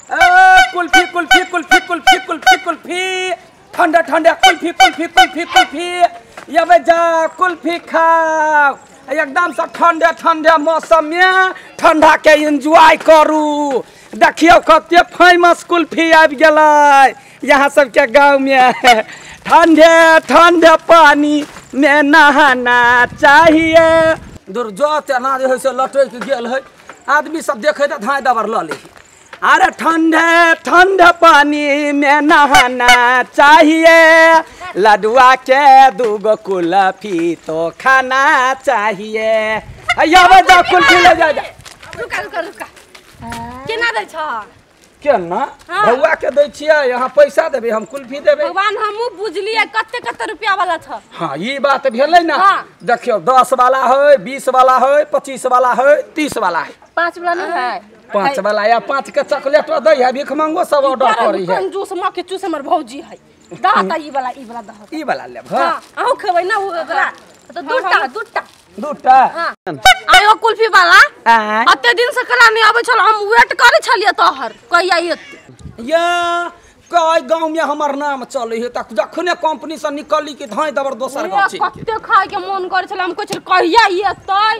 कुल्फी कुल्फी कुल्फी कुल्फी कुल्फी कुल्फी ठंडा ठंडा कुल्फी कुल्फी कुल्फी कुल्फी ये जा कुल्फी खाओ एकदम से ठंडा ठंडा मौसम में ठंडा के एंजॉय करू। देखियो कते फेमस कुल्फी आबि गेलै यहाँ सबके गाँव में। ठंडे ठंडे पानी में नहाना चाहिए। दूर जत एना जे है से लटकि गेल है आदमी सब देखे तऽ धाँइ दबर लऽ लै। अरे ठंडे ठंडे पानी में नहाना चाहिए, लडुआ के दूगो कुल्फी तो खाना चाहिए। जा कुल्फी ले जा। रुका रुका रुका केना दै छ? केना बौआ के दै छियै, यहाँ पैसा देबै हम कुल्फी देबै। भगवान हमहूँ बुझलियै कते कते रुपया वाला छ। हाँ ई बात भेलै ना। देखियौ 10 वाला है, 20 वाला है, 25 वाला है, 30 वाला है। 5 वाला नहीं है? 5 वाला या 5 के चॉकलेट दै है, भीख मांगो सब ऑर्डर करी है। कंजूस मां के चूस हमर भौजी है। दा त ई वाला, ई वाला दा। ई वाला लेब। हां अहूँ खेबै ना उ वाला त दूटा दूटा दूटा। आयो कुल्फी वाला अते दिन से कला नहीं आबै छल, हम वेट करै छलियै तोहर कहिया एते। या कई गांव में हमर नाम चलै है त जखने कंपनी से निकली कि धाई दबर दोसर गांव छी। कते खाय के मन करै छल, हम कहै छल कहिया एतै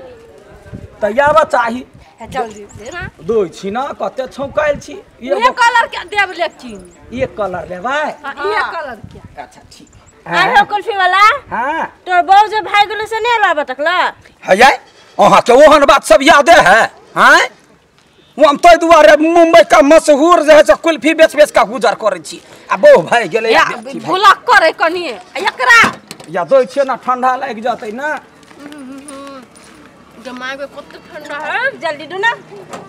त याबा चाही। जल्दी से ना दो छी ना कते छौकायल छी। ये कलर के देब लेकिन ये कलर लेबै। हां ये कलर के। अच्छा ठीक। आयो कुल्फी वाला। हां तोर बहू जे भाग गेलो से नहीं लाबे तकला है जाय। अहाँ के ओहन बात सब यादे है। हां हम तै दुआरे मुंबई का मशहूर जे है से कुल्फी बेच बेच का गुजर करै छी आ बहू भाग गेलै। भूला करे कनी एकरा या दै छियै ना ठंडा लागि जतै ना। दिमाग में कते ठंडा है, जल्दी दो ना।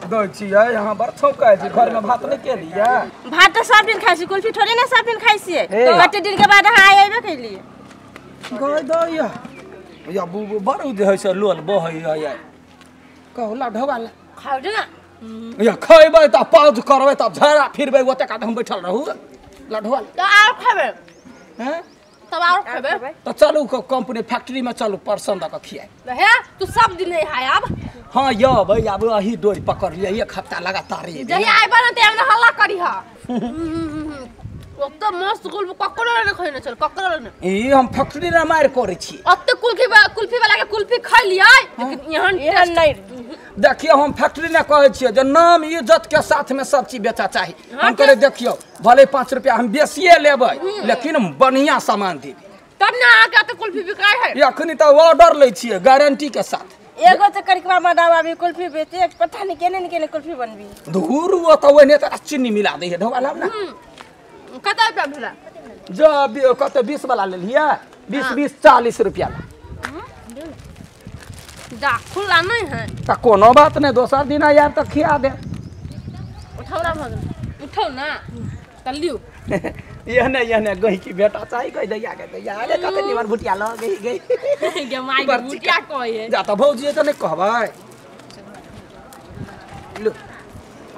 दै छियै यहाँ बड़ छौकाय छी। घर में भात नहीं केलियै? भात तो सब दिन खाइ छी, कुल्फी थोड़े ना सब दिन खाइ छियै। कते दिन के बाद अहाँ आइबे कैलियै। गय दैया या बुबु बड़ जे है से लोल बहै है। कहला ढोबा ला खाउ दे ना। या खैबै त पॉज करबै तब झड़ा फिरबै ओते का हम बैठल रहू। लढोबा त आर खैबै। हैं तब आर खैबै त चलू कंपनी फैक्ट्री में चलू परसन द के खियाय। हे तू सब दिन नहीं आय अब। हां यबै आब अही डोरी पकड़ लियै एक हफ्ता लगातार ये। जहिया आइबा न त हमरा हल्ला करी हा। ओते मस्त कुल्फी ककरो ने खैने छल, ककरो ने। ई हम फैक्ट्री रे मार करै छी। ओते कुल्फी कुल्फी वाला के कुल्फी खैलियै लेकिन एहन एहन नहीं। देखियो हम फैक्ट्री ने कहै छियै जे नाम इज्जत के साथ में सब चीज बेचा चाही। हम करे देखियो भले 5 रुपया हम बेसिए लेबै लेकिन बढ़िया सामान देबै तब ना आके त कुल्फी बिकाय है। अखनी त ऑर्डर लै छियै गारंटी के साथ। एगो तो करकवा मदावा भी कुल्फी बेचे पता नहीं केने न केने कुल्फी बनबी। दूर वो त ओने त चीनी मिला दै है ढोबा लाब ना। कते रुपया भेला? जब कते 20 वाला लेलियै 20 20 40 रुपया ला। जा खुला नहीं है त कोनो बात नहीं, दोसर दिन आयब त खिया दे। उठाओ ना भगन, उठाओ ना त लिउ। एहने एहने गई की बेटा चाही गई दैया के दैया अरे कते निमन भुटिया ल गई गई गे माई के भुटिया कहे जा त भौजी त नहीं कहबै। लो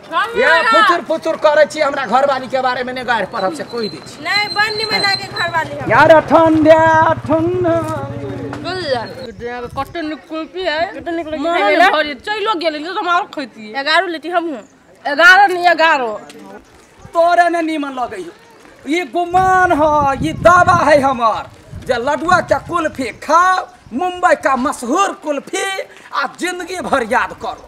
या फुचुर फुचुर करै छी हमरा घरवाली के बारे में ने गारि पढ़ब से कहि दै छी। नहीं बन निमन के घरवाली हम यार ठंडा ठंडा कते निक कुल्फी है, कते निक लगे मन भरि चलो गेलै त हम और खैतियै। 11 लेती हमहूँ। 11 नहीं 11 तोरे ने निमन लगै हो। ई गुमान है, ई दावा है हमर जे लडुआ के कुल्फी खाओ मुंबई का मशहूर कुल्फी आ जिंदगी भर याद करो।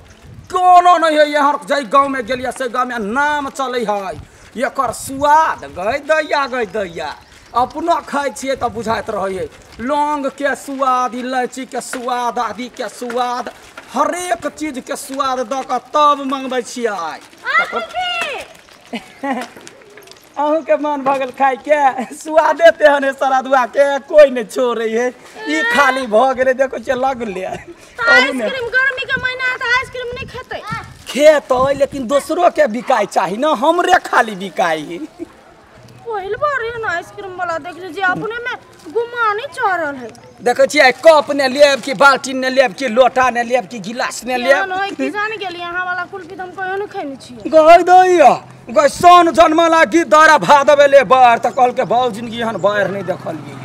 कोनो नहीं है यहाँ जै गाँव में गेलियै से गाँव में नाम चलै है एकर स्वाद। गई दैया गई दैया अपनो खाइ छियै तऽ बुझाइत रहै है लौंग के स्वाद, इलायची के स्वाद, आदि के स्वाद, हरेक चीज के स्वाद दऽ कऽ तब मंगबै छियै। अहूँ के मन भऽ गेल खाइके? स्वादे तेहन है सरदुआ के कोई नहीं छोड़ै है। ई खाली भऽ गेलै देखै छियै लगले। आइसक्रीम गर्मी के महीना त आइसक्रीम नहीं खेतै? खेतै लेकिन दोसरो के बिकाय चाही ना, हमरे खाली बिकाय। पहिल बार एहन आइसक्रीम वाला देखली जे अपने में गुमानी चढ़ल है। देखै छियै कप ने लेब कि बाल्टी ने लेब कि लोटा ने लेब कि गिलास ने लेब। की जान गेली अहाँ वाला कुल्फी त हम कहियो नहीं खैने छियै। गई दैया गई सन जन्मला कि दरा भादवे ले बार त कहलकै बाउ जिंदगी एहन बाढ़ नहीं देखलियै।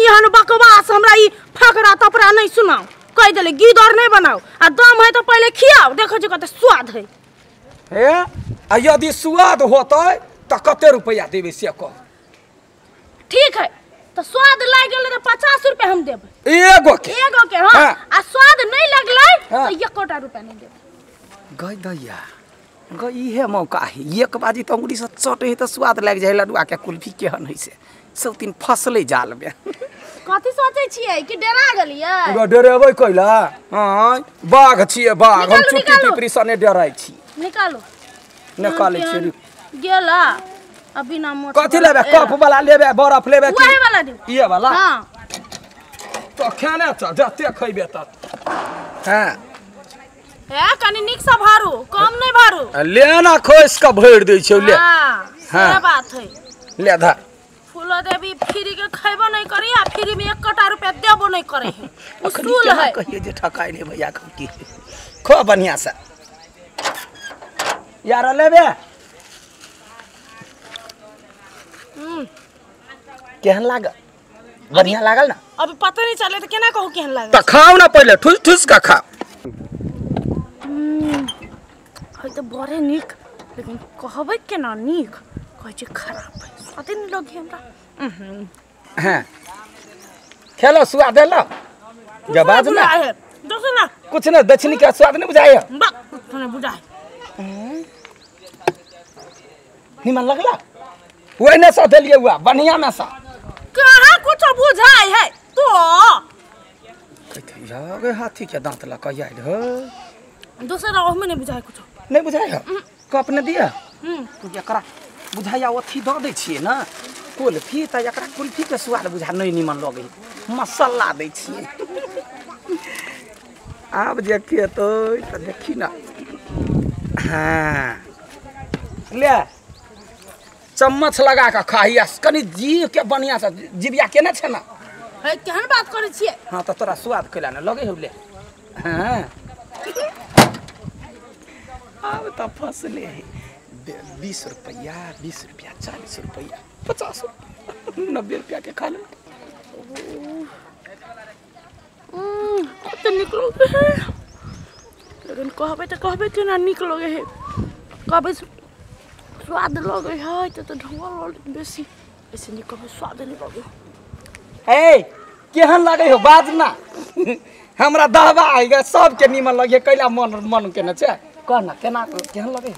एहन बकवास हमरा ई फकरा तपरा नहीं सुनाओ। कहि देले गीदर नहीं बनाओ आ दम है त पहिले खियाओ, देखो जे कते स्वाद है। हे आ यदि स्वाद होतै त कते रुपैया देबै से कह। ठीक है तो स्वाद लाग गेलै त 50 रुपया हम देबै एगो के। एगो के हां। आ स्वाद नहीं लगलै त एकोटा रुपया नहीं देबै। गई दैया गई इहे मौका है एक बाजी त अंगुरी से चटे है त स्वाद लाग जाय लडुआ के कुल्फी केहन है से सब दिन फसले जाल में। कथि सोचै छियै कि डरा गेलियै? ग डरेबै कैला? हां बाघ छियै बाघ, हम चुट्टी टिपरी सने डराइ छी। निकालो निकालै छी गेला अभी ना मोट। कथि लेबे? कप वाला लेबे बरफ लेबे कि वही वाला दिउ? ये वाला। हां तो खाने चल जते खइबे त। हां ए कनी निक से भरू कम नहीं भरू। ले ना खोस के भरि दै छौ ले। हां से बात है। ले धर फूलो देवी फ्री के खइबो नहीं करी आ फ्री में एकटा रुपया देबो नहीं करे है। उसूल है। कहिए जे ठकाइ ले भैया के की खो बढ़िया से यार लेबे। केहन लागल? बढ़िया लागल ना? अभी पता नहीं चले त केना कहू केहन लागल। त खाओ ना पहिले ठुस ठुस के खाओ। है त बड़े नीक लेकिन कहबै केना नीक कहै छै खराब है स्वादे नहीं लगे हमरा। हां खेलो स्वाद एलो जवाब ना दोसर ना कुछ ना दक्षिणी के स्वाद नहीं बुझाय बा नहीं बुझाय। निमन लगला ओने से देलिए हुआ बढ़िया में सा कहां कुछ बुझाय है तो कहते यार हाथी के दांत लक आयल हो। दोसर ओहमे नहीं बुझाय कुछ नहीं बुझाय है कप ने दिया तू एकरा बुझाया अथी the दै छियै ना कुल्फी त एकरा कुल्फी के स्वाद बुझा नहीं निमन लगै मसाला दै छियै। आब जे खेतै त देखी ना। हां ले चम्मच लगा के खाही कनी जीव के बढ़िया से जीविया केने छै ना। है केहन बात करै छियै? हां त तोरा स्वाद कैला ना लगै हौ ले। हां आब त फसले है 20 रुपया 20 रुपया 40 रुपया 50 रुपया 90 रुपया के खा ले। कते नीक लगे है लेकिन कहबै त कहबै केना नीक लगे है कहबै स्वाद लगे है त ढंगा लगे बेसी ऐसे नहीं कहबै स्वाद नहीं लगे। ए केहन लगे हो बाज ना हमरा दहबा आइ गे सबके नीमन लगे कैला मन मन केने छै कह ना केना केहन लगे?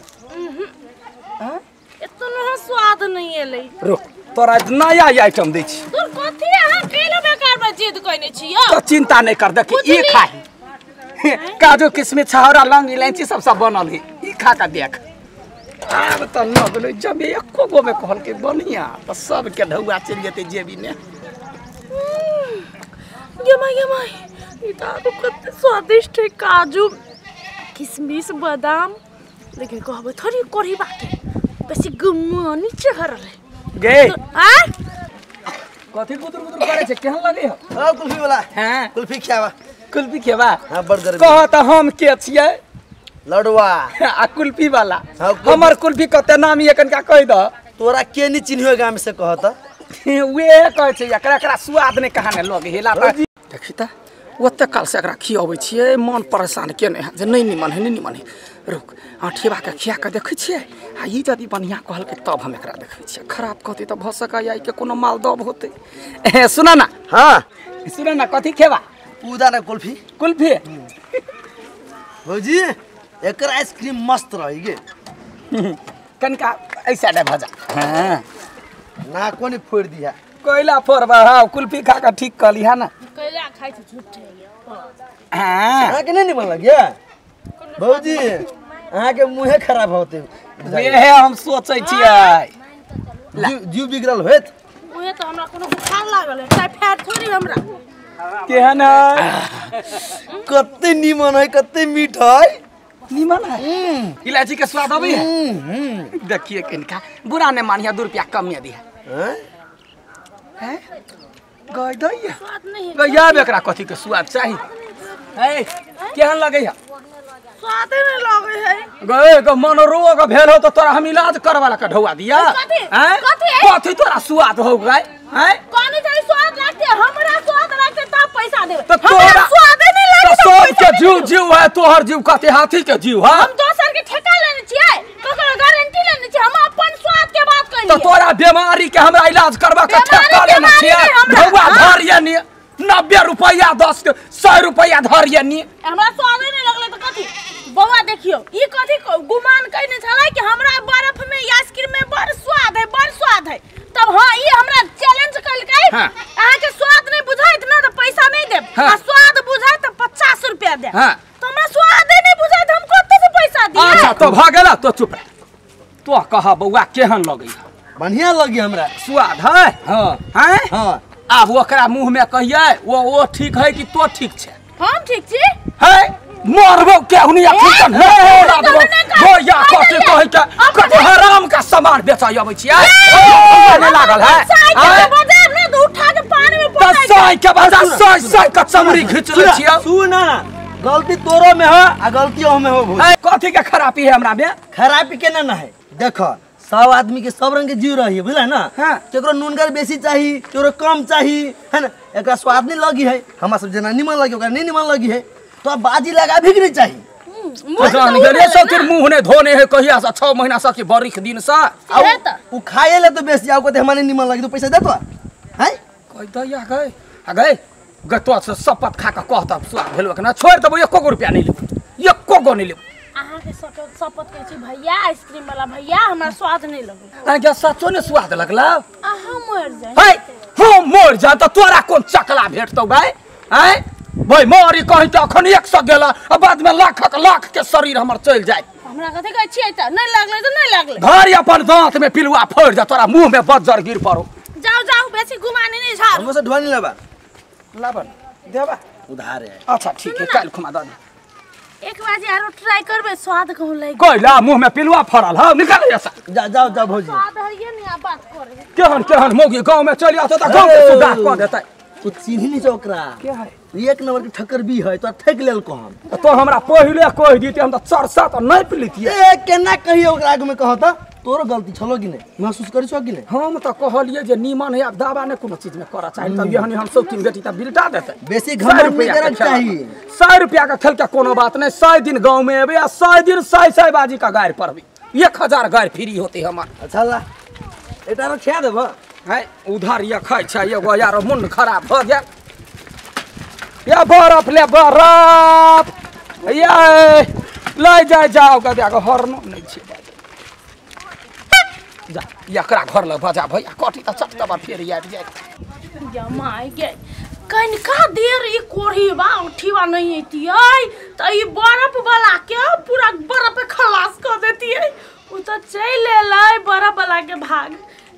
हां एतना स्वाद नहीं एलै। रुक तोरा नया आइटम दै छी। तोर कथि अहाँ कैला बेकार में जिद कइने छी यौ? तो चिंता नहीं कर देखी ई खाही काजू किशमिश छहरा लौंग इलायची सब सब बनल है ई खा के देख। आब त लगलै जब एको गो में कहलकै बढ़िया त सबके ढौआ चलि जेतै जेबी ने। गे माय गे माय ई त आब कते स्वादिष्ट है काजू किशमिश बादाम लेकिन कहबै थोड़ी कोढ़ी बाटे बेसी गुमानी चढ़ल है गे। आ कथि गुदुर गुदुर करे छै केहन लगे हो? ओ कुल्फी वाला। हां कुल्फी खियावा। कुल्फी खेबा? हां बड़ गर्मी। कह त हम के छियै? लडुआ आ कुल्फी वाला। हमर कुल्फी कते नाम ये कनका कहि द। तोरा के नि चिन्हियो गाम से कह त वे कहै छै एकरा एकरा स्वाद नै कहाँ ने लगे हेला त देखी त ओते काल से एकरा खियाबै छियै मन परेशान केने है जे नहीं निमन है नहीं निमन है। रुक आठेबा के खिया के देखै छियै आ ई यदि बढ़िया कहलकै तब हम एकरा देखै छियै खराब कहतै त भ सकैया के कोनो मालदब होतै। ए सुन ना। हां सुन ना कथि खेबा? उदा ना कुल्फी। कुल्फी भौजी एकर आइसक्रीम मस्त रही गे कनका ऐसा डे भजा। हां ना कोनी फोड़ दिया कोइला फोड़बा? हां कुल्फी खा के ठीक कहली है ना। कोइला खाइ छै झूठे। हां अहाँ के नहीं निमन लगिया भौजी? अहाँ के मुंहे खराब होते वेहे हम सोचै छियै जीव बिगड़ल होत उहे त हमरा कोनो बुखार लागल है टाइफाइड थोड़ी हमरा। केहन है? कते निमन है कते मीठ है। निमन है इलायची के स्वाद अबै है। देखिए कनका बुरा ने मानिया 2 रुपया कम में दिया हैं गई दैया स्वाद नहीं है गया एकरा कथि के स्वाद चाही? ए केहन लगै है? स्वादे नहीं लगे है गए ग मन रोग भेल हो त तोरा हम इलाज करवाला के ढौआ दिया। कथि हैं कथि तोरा स्वाद हो गए हैं? कोनी चाही स्वाद लागते हमरा स्वाद लागते तब पैसा देबै। त तोरा स्वादे नहीं लागते सब के जीव जीव है तोहर जीव कते हाथी के जीव है। हम दोसर के ठेका लेने छियै ककरो गारंटी बीमारी के हमरा इलाज करबा के ठेका लेने छियै भौआ धरिए नी 90 रुपैया 10 के 100 रुपैया धरिए नी। हमरा स्वादे नहीं लगले त कथी बौआ देखियो ई कथी गुमान कइने छलै कि हमरा बर्फ में आइसक्रीम में बड़ स्वाद है बड़ स्वाद है। तब हां ई हमरा चैलेंज कइलकै अहाँ के स्वाद नहीं बुझाइत ना त पैसा नहीं देब आ स्वाद बुझाइत त 50 रुपया देब। त हमरा स्वादे नहीं बुझाइत हम कत से पैसा दिए। अच्छा तो भ गेल तो चुप रह। तो कह बौआ केहन लगै? बढ़िया लगी हमरा स्वाद है। हां हैं हां आब ओकरा मुंह में कहिए वो ठीक है कि तो ठीक छे? हम ठीक छी है मरबो केहुनी अखन त भैया कथि कहै के कथि हराम का सामान बेचै अबै छियै ने लागल है साइकिल बजाब ने त उठा के पानी में त पटाइ साइकिल बजा साइ साइ के चमड़ी खींच लै छियै। सुन ना गलती तोरो में हो आ गलती ओह में हो। कथि के खराबी है हमरा में? खराबी केना ना है देख सब आदमी के सब रंग के जीव रही है बुझला ना। हाँ। केकरो नूनगर बेसी चाही केकरो कम चाही है ना। एकरा स्वाद नहीं लगी है हमरा सब जना निमन लगी ओकरा नहीं निमन लगी है तो अब बाजी लगा भी नहीं चाही। जान गेले सब फिर मुंह ने धोने है कहिया से 6 महीना से कि बरिख दिन से उ खाए ले तो बेसी आउ कहते हमरा निमन लगी तो पैसा दे तो हैं कह दैया गए आ गए गतो से शपथ खा के कहत स्वाद भेलो कि ना छोड़ देबो एको गो रुपया नहीं लेबो एको गो नहीं लेबो। अहाँ के शपथ कहै छी भैया आइसक्रीम वाला भैया हमरा स्वाद नहीं लगल। अहाँ सचो ने स्वाद लगला? अहाँ मर जाए। है हम मर जाए त तोरा कोन चकला भेटतौ भाई? हैं भाई मरी कहि त अखन 100 गेला आ बाद में लाखक लाख के शरीर हमर चलि जाए। हमरा कथि कहै छियै त नहीं लगलै त नहीं लगलै। धरि अपन दांत में पिलुआ फोड़ जा तोरा मुंह में बज्जर गिर पड़ो। जाओ जाओ बेसी घुमाने नहीं झाड़। हमो से ढोनी लेबा लाबन देबा उधार है। अच्छा ठीक है काल घुमा द एक बार आरो ट्राई करबे स्वाद कहूं लागि कइला मुंह में पिलुआ फड़ल ह निकाल ऐसा जा जाओ जा भौजी स्वाद हइए नहीं आ बात करे केहन केहन मौगी गांव में चलि आतो त गांव के सुधा क देतै। तू चिन्ही नहीं छौ ओकरा के है एक नंबर के ठक्कर भी है तो ठक लेल को हम तो हमरा पहिले कह दीते हम त चरसा त नहीं पिलितिए। ए केना कहियो ओकरा आगू में कहत तोरो गलती छलो कि नहीं महसूस करी छो कि नहीं? हम त कहलिए जे नीमन है आब दावा ने कोनो चीज में करा चाही त एहन हम सब तीन बेटी त बिलटा देतै। बेसी घमंड नहीं करक चाही। 100 रुपया का खेल के कोनो बात नहीं 100 दिन गांव में एबे आ 100 दिन 100 100 बाजी का गाय पड़बी 1000 गाय फ्री होते हमार। अच्छा ला एटा रो छा देब है उधार ये खाइ छै एगो यार मन खराब भ गेल। या बरफ ले बरफ या ले जाय जाओ गदया के हरनो नहीं छै जा एकरा घर लग बजा भैया कटी त चट तब फेर आबि जाय। या my गे कनिका देर ई कोढ़ीबा उठीबा नहीं एतियै त ई बरफ वाला के पूरा बरफ खलास क देतियै। उ त चलि एलै बरफ वाला के भाग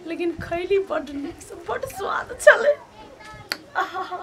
लेकिन खैली बड नीक से बड स्वाद छलै। आहा।